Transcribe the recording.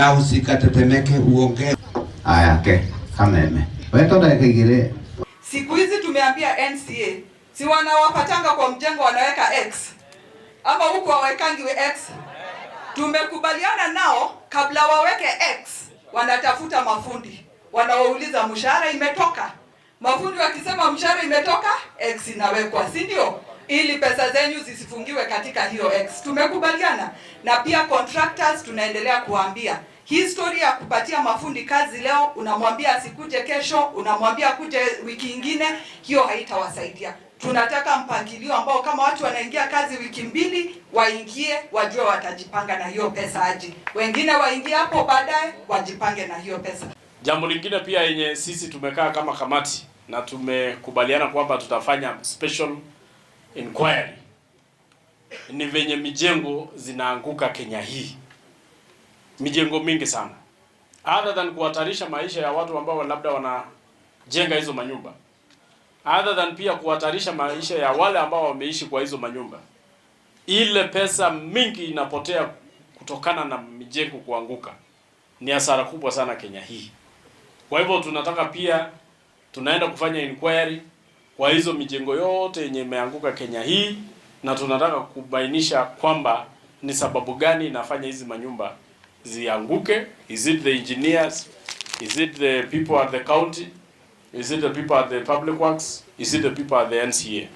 Na usikatetemeke, uongee. Aya ke kameme weto ndagĩka igĩrĩ. Siku hizi tumeambia NCA, si wanawapatanga kwa mjengo wanaweka X ama huku wawekangi X? Tumekubaliana nao kabla waweke X, wanatafuta mafundi, wanawauliza mshahara imetoka. Mafundi wakisema mshahara imetoka, X inawekwa, si ndio? Ili pesa zenyu zisifungiwe katika hiyo X. Tumekubaliana na pia contractors, tunaendelea kuambia history ya kupatia mafundi kazi leo, unamwambia asikuje kesho, unamwambia akuje wiki ingine, hiyo haitawasaidia. Tunataka mpangilio ambao kama watu wanaingia kazi wiki 2, waingie wajue watajipanga na hiyo pesa aje, wengine waingie hapo baadaye wajipange na hiyo pesa. Jambo lingine pia yenye sisi tumekaa kama kamati na tumekubaliana kwamba tutafanya special inquiry ni venye mijengo zinaanguka Kenya hii, mijengo mingi sana, other than kuhatarisha maisha ya watu ambao labda wanajenga hizo manyumba, other than pia kuhatarisha maisha ya wale ambao wameishi kwa hizo manyumba, ile pesa mingi inapotea kutokana na mijengo kuanguka. Ni hasara kubwa sana Kenya hii. Kwa hivyo tunataka pia, tunaenda kufanya inquiry kwa hizo mijengo yote yenye imeanguka Kenya hii, na tunataka kubainisha kwamba ni sababu gani inafanya hizi manyumba zianguke. Is it the engineers? Is it the people at the county? Is it the people at the public works? Is it the people at the NCA?